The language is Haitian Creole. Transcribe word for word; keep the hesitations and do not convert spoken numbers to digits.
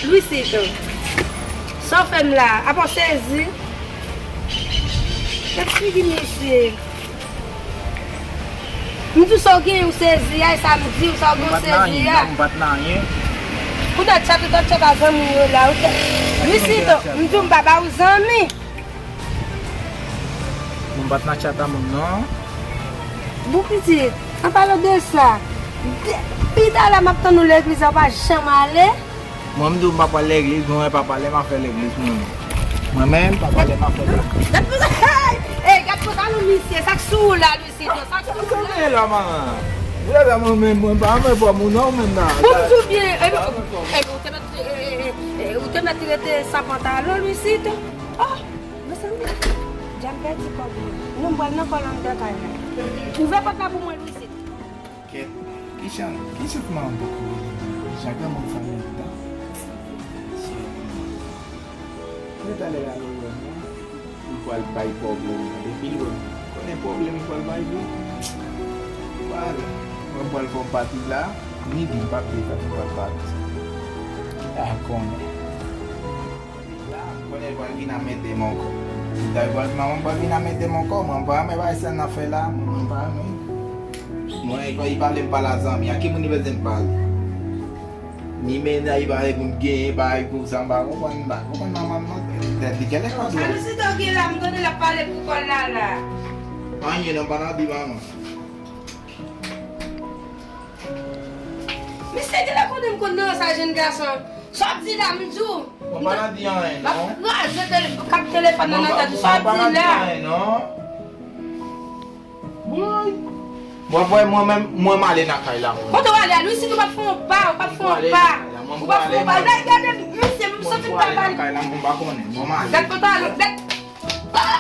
Louisito, sa w fè m la? Apa w sezi? Gad figi misye. M di w sa w genyen, w sezi a, e sa m di w sa w genyen, w sezi a. M pa t nan anyen, non, m pa t nan anyen. Ou t ap tchat, ou t ap tchat a zanmi w yo la. Louisito, m di w m pa ba w zanmi. Mwen m pa t nan tchat a moun, non. Bon, pitit, an palan de sa, de- pi talè m ap tann ou legliz la, ou pa janm ale. Mwen, m di w m pa pral legliz, mwen, pa pale m afè legliz, mwen. Mwen menm, pa pale m afè legliz. Gad pou sa, hey! Hey, gad pantalon misye, sa k sou ou la, Louisito, sa k sou ou la? Sa w genyen la, manman? Ou la, mwen menm, mwen pa renmen fòm ou non, ou menm la. Bon, m di w byen, epi, epi, ou te mèt, e, e, e, e, ou te mèt rete san pantalon, Louisito. Oh! Mezanmi, djam pèdi kòb mwen. Non, m pral nan kòlòn de kay la. Ouvè pòt la pou mwen, Louisito. Kèt, ki jan, ki jan pou manman poko rele mwen? Ki jan granmoun fè mwen tan? Shit. Mwen talè la nou wè mwen. Li pral bay pwoblèm. Depi l wè m konnen pwoblèm li pral bay vre. Vwala. Mwen pral fè yon pati la. Ni di m p ap di fè m pral pati. A konnen. Konnen pral vin ap mete m ankò. Si ta pral, manman pral vin ap mete m ankò, mwen pa renmen bagay sa n ap fè la, mwen pa renmen. Mwen, e pa li pale, m pale a zanmi, a ki moun li bezwen m pale? Ni mennaj, li pale pou m genyen, bagay pou sa, m pa konprann, m pa konprann manman m non, tèt li genlè pa dwòl. Sa misye t gen la, m tande l ap pale pou kò l la, la. Anyen non, pa nan di manman. Misye genlè konnen m konn nan sa jèn gason. Sa w ap di la, m di w. Mwen pa nan di anyen, non. M ap kraze tele-, kap telefòn nan nan tèt ou. Sa w ap di la. Mwen pa nan di anyen, non. Woy. Mwen, mwen, mwen menm, mwen m ale nan kay la, mwen. Kote w ale a, Louisito, ou p ap fè yon pa, ou p ap fè yon pa. Ou p ap fè yon pa. Lè gade misye, m santi m ta ba l. Mwen pa konnen, mwen m ale. Gad pantalon, gad. Ah!